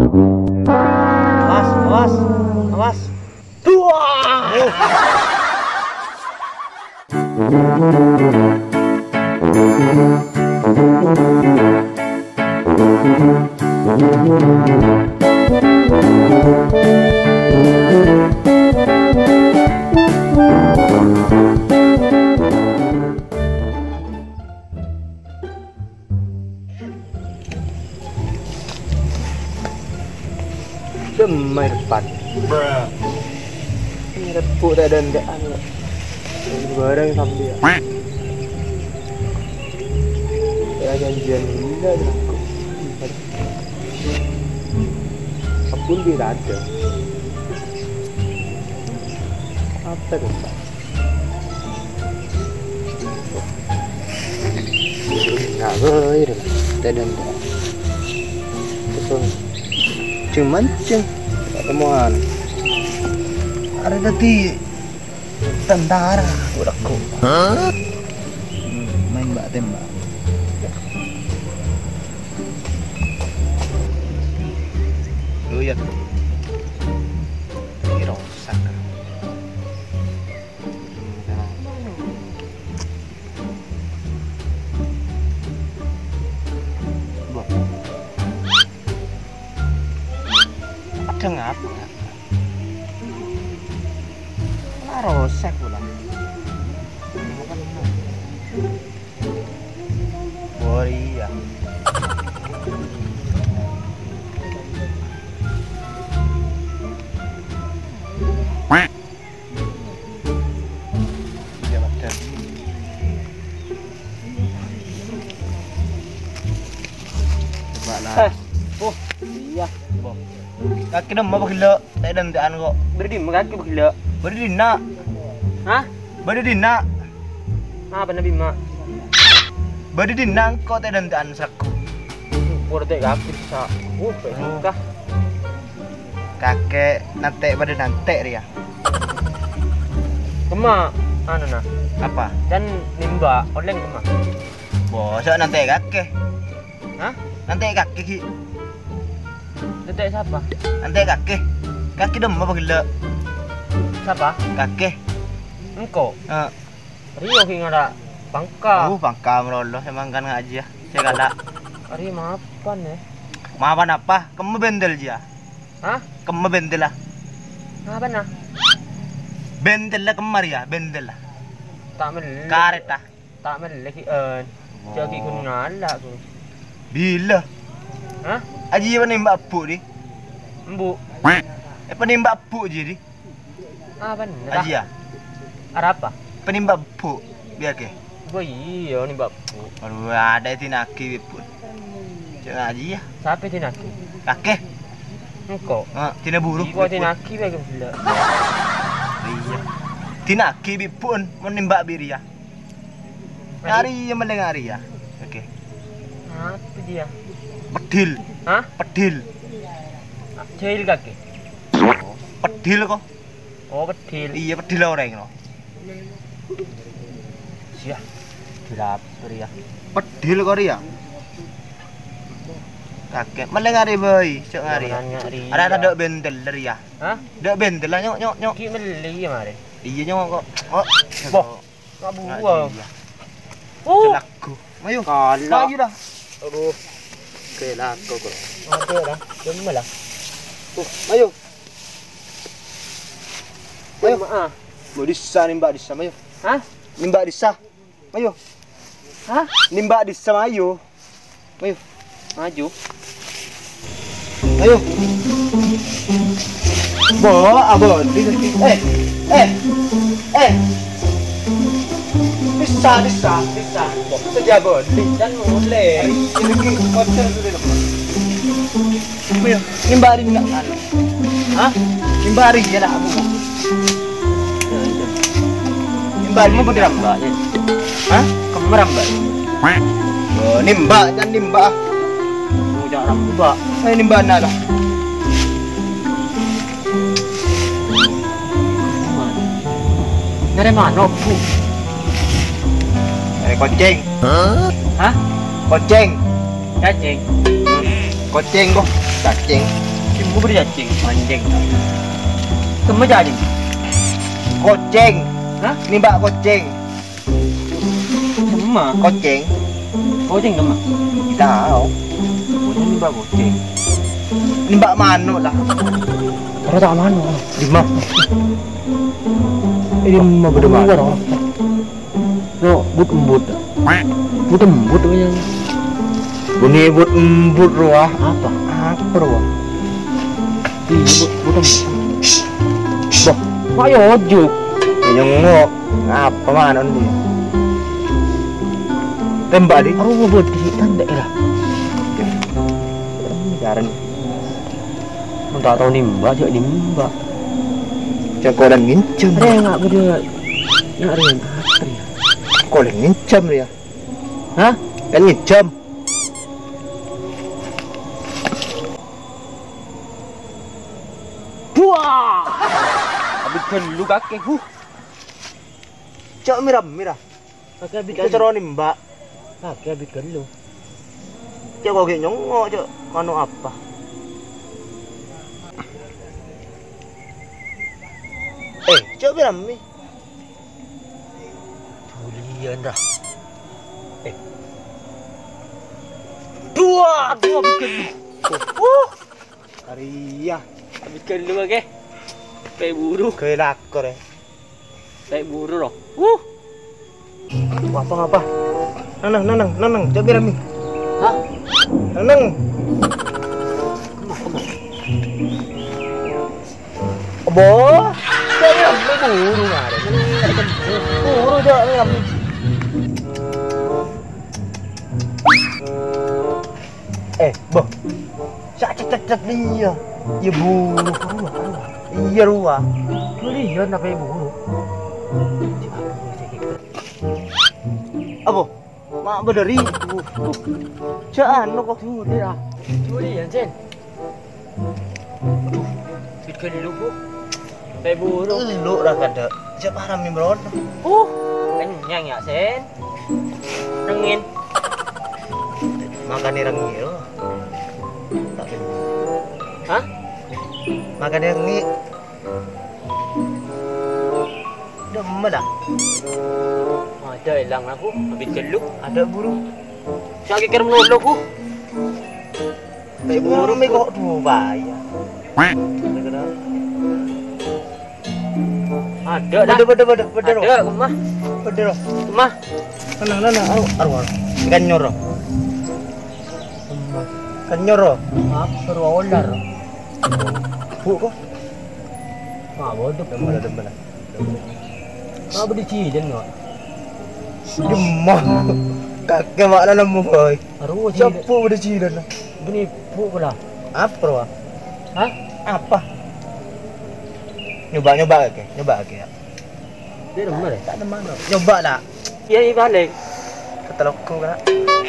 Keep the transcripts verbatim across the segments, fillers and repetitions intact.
Awas, awas, awas. Duh! Demma depan. Rebbu' ta' dâ'-endâ'ân. Bareng sampèyan. Ya, janjian gila, aku. Ampun, dirada. Apa tuh, Pak? Enggak, boy, deh. Tedong, Pak. Terus, cuman, ceng, ketemuan. Ada tadi tentara, aku laku. Hah? Hmm, main bak tembak. Oh, iya. Ini rusak. Wah. Ada ngapa? Lah, rosak pula. Oh, iya. Iya, Pak Dan. Coba lah. Eh, oh, iya. Boh. Kakè nemmo apa ghellâ'? Ta' dâ'-endâ'ân kok. Bâdâ dimma kakè apa ghellâ'? Bâdâ dinna'. Hah? Bâdâ dinna'. Apa Nabi Mak? Bâdâ dinna' engko' ta' dâ'-endâ'ân sèraghâ. Pura ta' kakè bisa. Uh, Oh. Kah? Kakè nantè' padâ nantè' rèya. Kemma, anu, nah. Apa? Can nimba, ollè kemma. Bosok nantè' kakè. Hah? Nantè' kakè, Ki. Nantè' sapa? Nantè' kakè. Kakè nemmo apa ghellâ'? Sapa? Kakè. Engko'. Heeh. Rèya ghi' ngara' pangka. Oh, pangka malolo, emang kan ngajhi ya. Sè kala. Ari mapan, eh. Mapan apa? Kemma bendel jiyâ. Hah? Kemma bendel lah. Apa nah? Bendel lah kemma rèya, bendel lah. Ta' mellè. Karèt ah. Ta' mellè ghi'en. Oh. Jhâ' ghi' ghun ngala' ghu. Bilâ? Hah? Ajiyâ panembak ebbhu' di. Embu'. Eh, panembak ebbhu' jiyâ di. Apa nih? Ajiyâ. Arapa? Panembak ebbhu', biyâ kè. Wah, iyâ, nembak ebbhu'. Aduh, ada dinaghi ebbhu'. Cek ajiyâ. Sapa dinaghi? Kakè. Engko'. Heeh, dina buru. Iko dinaghi biyâ kè gila. Iyâ. Dinaghi ebbhu'en, mon nembak bi' rèya. Ngari ya, mending ngari ya. Oke. Apa dia? Pedhil. Hah? Pedhil. Jahil kakè? Pedhil kok. Oh, pedhil. Iyâ, pedhil orèng no. Siya. Dilapor ya. Pedhil kok ya. Kakè, mending ngari bhâi, cok ngari ya. Jangan ngari. Ada ya. Ada bendel ya. Hah? Ada bendel lah, nyok, nyok, nyok. Ki meli ya, mare. Iyâ, nyok, kok. Oh. Boh. Nggak buang. Nggak dia. Uh. Selaku. Ayo. Kalah. Ayo dah. Aduh. Oke, laku kok. Ada dah. Cuma lah. Uh, ayo. Ayo. Cuma, ah. Mau dissa nih, Mbak, dissa, ayo. Hah? Nih, Mbak, dissa. Ayo. Hah? Nih, Mbak, dissa, ayo. Ayo. Maju. Ayo. Bo, abon. Eh, eh, eh. Bisa, bisa, bisa. Bo, kerja, Bon. Dan mulai. Ini, ini, ini, ini, ini, ini, Ayo, nimba ari enggak? Hah? Nimba ari ya lah aku. Nimba ari mau berapa? Hah? Kamu berapa? Oh, nimba kan nimba. Udah ramba. Ayo nimba anak lah. Dari mana, Bu? Dari kucing. Hah? Kucing. Cacing. Kucing, kok. Cacing. Kok bâdâ cacèng? Anjing. Kemma cacèng? Kocèng. Hah? Nèmbâ' kocèng. Kemma? Kocèng. Kocèng kemma? Tao. Kocèng nèmbâ' kocèng. Nèmbâ' mano' la. Ora ta' mano'. Dimma? Dimma bâdâ mano'? No, but-embut. But-embut apa yang? Bunyi but-embut rowa. Apa? Apa rowa? Iya, but, but-embut. Bah, kok ayo ojuk? Ya, nyengok. Ngapa mana nih? Tembak, Di. Arowa bodi tandhâ, ya. Jarang. Mon ta' tao nèmbâ', jhâ' nèmbâ'. Jhâ' kolèng ngènjhâm. Rè, nga' bâdâ. Nga' rè, apa rè? Kolèng ngènjhâm rè. Hah? Kan ngènjhâm. Dua! Abit ghâllu kakè, huh. Cok mèra-mèra. Kakè abit ghâllu. Coro nèmbâ'. Kakè abit ghâllu. Cok kok ghi' nyongngo', Cok. Mano' apa? Eh, Cok, bârâmmi? Duliyan, ra. Eh. Dua, dua abit ghâllu. Uh. Arèya. Abit ghâllu, oke. Pè' buru. Ghâbây lakor, eh. Pè' buru, ro. Wuh. Apa, apa? Neng, neng, neng, neng, neng. Cok mèra-mèra. Hah? Neng, neng. Kemma, kemma? Abo. Cok mèra-mèra buru, ngarè. Buru, Cok mèra-mèra. Eh, boh. Sa' cet-cet iyâ. Iyâ, buru. Iyâ, rowa. Duliyan apa buru? Apa? Ma' bâdâri. Jhâ' anu kok. Duliyan, Cen. Aduh, abit ghâllu, Bu. Pè' buru. Elu ra kadâ'. Jhâ' para mèmron. Uh, kennyang ya, Sen. Rengngè'. Makanè rengngè', yo. Hah? Makanè rengngè'. Dâ'emma la. Adâ' èlang aku, abit ghâllu. Adâ' buru. Sakèkèr melolo, Bu. Pè' buru mè' kok dua ya. Adâ' la. Bâdâ, bâdâ, bâdâ, bâdâ, ro. Adâ', kemma? Bâdâ, ro. Kemma? Tenang, tenang, tenang. Aru, aru, aru. Kan nyoro. Kan nyoro. Apa, ro, olar? Bu, kok? Ma' bodoh. Dâ'emma la, dâ'emma la. Apa di Ciden, kok? Dâ'emma. Kakè ma' la nemmo, boy. Arowa, Ciden. Ceppo' bâdâ Ciden. Bânnè bu' pula. Apa, ro? Hah? Apa? Nyoba, nyoba kakè, nyoba kakè, ya. Dâ'emma, rè? Ta' nemmo, ro. Nyoba la. Iyâ, iyâ, bâlik. Ketelokku, Kak.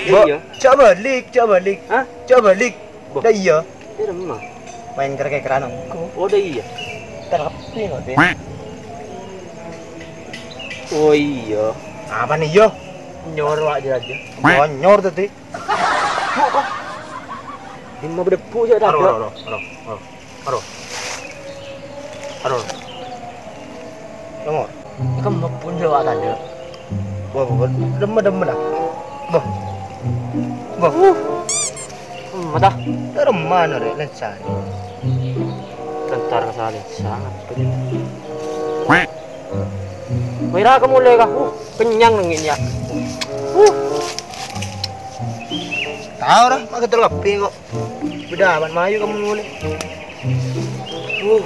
Iyâ, Bu, iyâ. Coba bâlik, coba bâlik. Hah? Coba bâlik. Bo. Dâ' iyâ. Dâ'emma. Maèn kèr-kèkkèran engko'. Oh, dâ' iyâ. Terlepi kok, Dek. Oh, iyâ. Apa nih, yo? Nyor, Wak, jâ-, jâ. Oh, nyor tadi. Bu, kok. Dâ'emma bâdâ bu, jâ, Arowa, tadi. Arowa, arowa, arowa, arowa. Arowa. Nomor. Kemma pun jâ' tadi. Wah, wah, wah. Dâ'emma, dâ'emma la. Wah. Wah. Uh. Kemma ta? Dâ'emma no, rè, lensa. Entar ka salèn sanget. Wèra ka molè ka. Uh, kennyang nengngè' ya. Uh. Tao ra, ma' ketellepi kok. Bâdâ apan mayu kamu molè. Uh,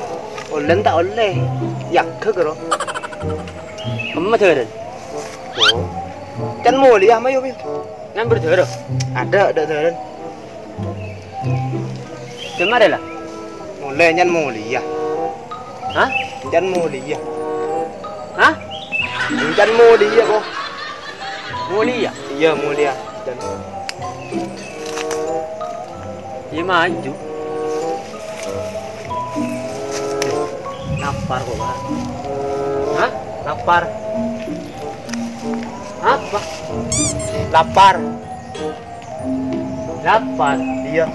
ollè ta' ollè? Yâ, ghâ' karo. Kemma dârân? Oh. Can molè yâ, mayu, mayu. Nambur dârân? Adâ', adâ' dârân. Dâ'emma rè la? Molè, can molè yâ. Hah? Can molè yâ. Hah? Can molè yâ, kok. Molè yâ? Iyâ, molè yâ. Can. Iyâ, maju. Lapar kok, Pak. Hah? Lapar. Apa? Lapar. Lapar? Iyâ.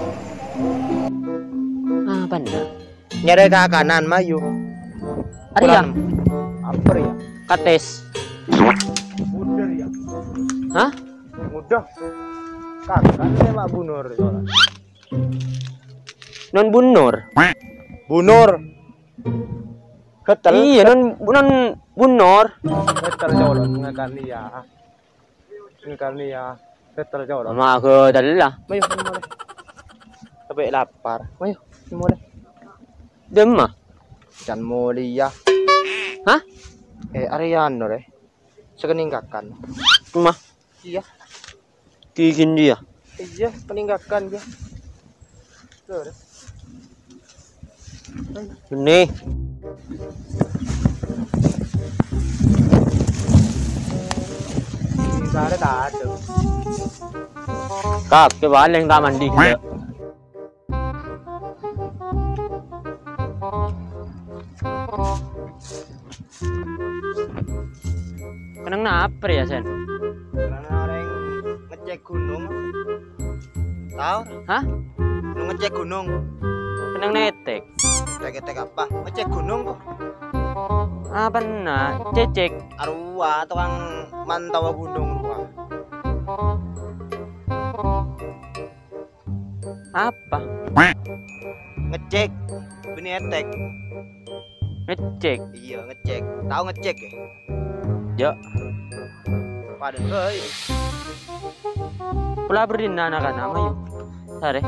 Apa Nyarè kakanan, mayu. Arèya. Apa ya? Kates. Mudah ya. Hah? Mudah. Kakan saya Mak Bunur. Non Bunur. Bunur. Ketel. Iya, non, non Bunur. Ketel colok ngakan iya. Ngakan iya. Ketel colok. Mago dalla. Mayu, mulai. Tapi lapar. Mayu, mulai. Dema. Can mulia. Hah? Eh, Ariano re. Sekening kakan. Cuma. Iya. Gigin dia. Iya, peninggakan dia. Tuh, deh. Ini. Misalnya tak ada. Kak, coba yang tak mandi gitu. Kenang napa ya, Sen? Karena areng ngecek gunung. Tahu? Hah? Lu ngecek gunung. Kenang netek. Ngecek-ngecek apa? Ngecek gunung kok. Apa na? Cecek. Arwah tukang mantau gunung, arwah. Apa? Ngecek. Bini etek. Ngecek? Iya, ngecek. Tahu ngecek ya? Ya. Padahal, hei. Pula berdina anak-anak, mayu. Sare.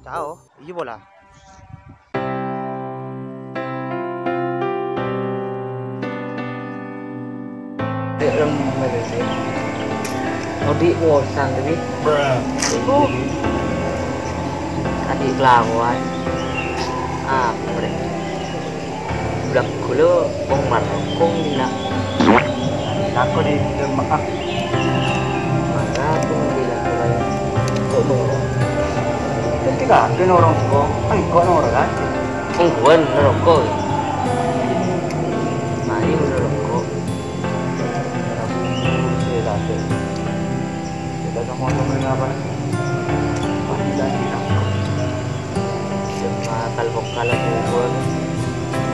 Tahu? Iya, bola. Odi' wosan tadi. Odi' kelawan. Apa rek? Blak gula wong marokong dina. Aku di maaf. Mara aku bilang kok mau. Ketika aku norong kok, engkau norong kan? Engguan neraka. Mari neraka. Kita sama-sama apa? Pasti lagi nangkep. Cuma kalau kok kalau kubur,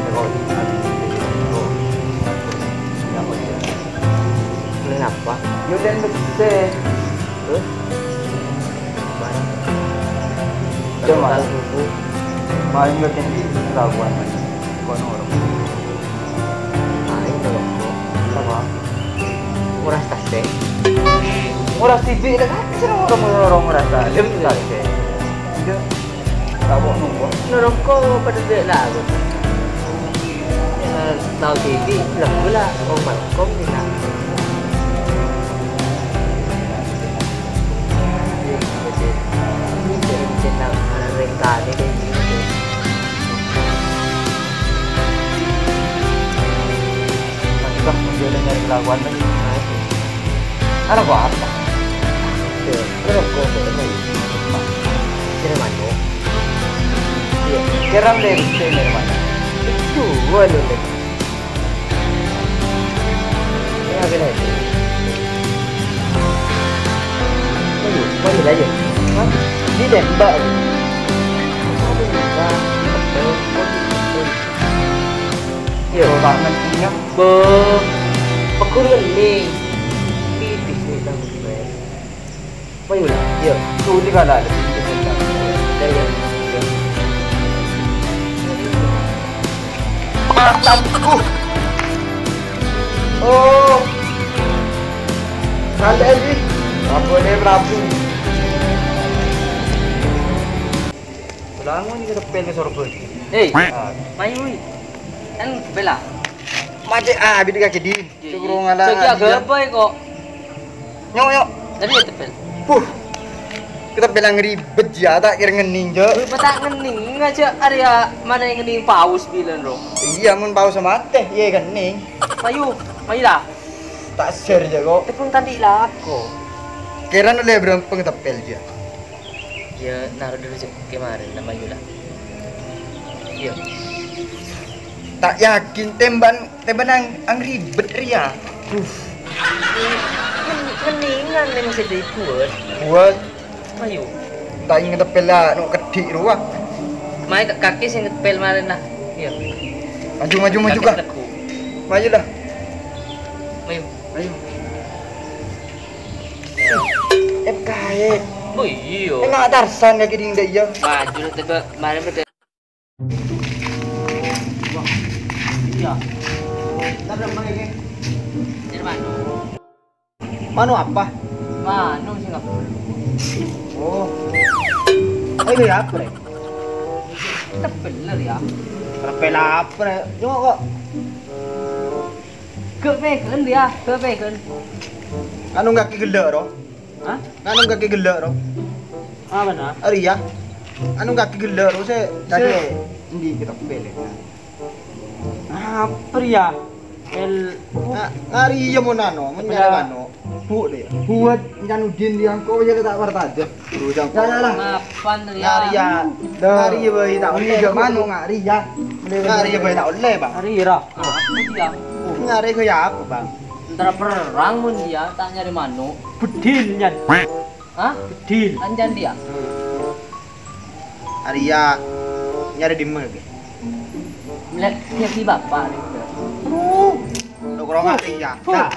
kalau ingat itu, ya, oh, ya. Kenapa? Yo, dan betul. Terus? Barang. Cuma. Kalau kubur. Main ngerti di lawan. Kono orang. Main kalau. Apa? Nguras tas deh. Nguras T V, kan? Sih orang, orang nguras tas. Iya. Iya. Tahu nunggu. Neraka pada dek lah, aku. Eh, tahu T V, lah, pula, oh, malcolm, tidak. Ini, ini, ini, ini, ini, ini, ini, ini, ini, ini, Mantap, menjadi nyari kelakuan lagi. Anak gua apa? Iya, terus gua apa? Ini mana? Iya, kira lagi, ini mana? Itu gua dulu. Ini apa lagi? Ayo, ayo, ayo. Hah? Ditembak. Aduh, Bang. Iya. Banget punya. Be, pekur ini. Pipis nih, Bang. Ayo lah. Iya. Tuh, di mana ada? Iya, iya. Iya. Mantap. Uh. Oh. Santai sih. Ampun deh, Prabu. Selama ini kita pel ke Sorbet. Hei, ah. Mayu, woi. Kan bela. Macet, ah, bidi kaki di. Iya, iya. Cek rong ala. Cek ya, aja. Gapai kok. Nyok, nyok. Tapi ya tepel. Huh. Kita bilang ribet ya, tak kira ngening, Jo. Ribet tak ngening aja, area mana yang ngening paus bilang, Bro. Iya, mun paus mate, iya ngening. Mayu, mayu lah. Tak ser ya kok. Tepung tadi lako. Kira oleh berempeng tepel dia. Ya, naruh dulu cek kemarin nama Yula. Iya. Tak yakin temban, temban ang, ang ribet ria. Duh. Men-, mendingan nih masih dibuat. Buat. Ayo. Tak inget tepel lah, no kedik ruah. Mayu ka-, kakè sè ngepèl marèna. Iyâ. Maju, maju, maju, Kak. Kakè sè neggu'. Maju, lah. Mayu. Ayo. Eh, kae. Oh, iyâ. Enggak Tarsan kaki ding dek iya. Maju, lah, teko. Marè, mètè. Wah. Iyâ. Entar, Bang, ini. Jerman. Mano' apa? Mano' sè ngabellâ. Oh. Oh, iyâ, apa, Rè? Tepel, Rè, ya. Tepel apa, Rè? Cuma kok. Gak pegan, ya, gak pegan. Anu, kakè ghellâ', ro? Hah? Anu, kakè ghellâ', ro? Apa, nah? Arèya. Anu, kakè ghellâ', ro, sè, sè, endi kita beli? Apa, ya? El, nga-, ngarèya mon anu, mon nyarè mano'. Bu, deh. Buat Nyanudin dia, kok ya tak partaja. Terus yang ya, ya, lah. Mapan, ya. Ngarèya. Dah. Ngarèya bhâi ta' ollè. Iya, mano' ngarèya. Ngarèya bhâi ta' ollè, Bang. Ngarèya, ra. Apa dia? Ngarèya kaya apa, Bang? Antara perang mon dia, ta' nyarè mano'. Bedil, Nyan. Hah? Bedil. Anjan dia. Arèya nyarè dimma, ghi? Melihat si bapak, nih. Aduh. Lo kurang ajar, ya. Nah.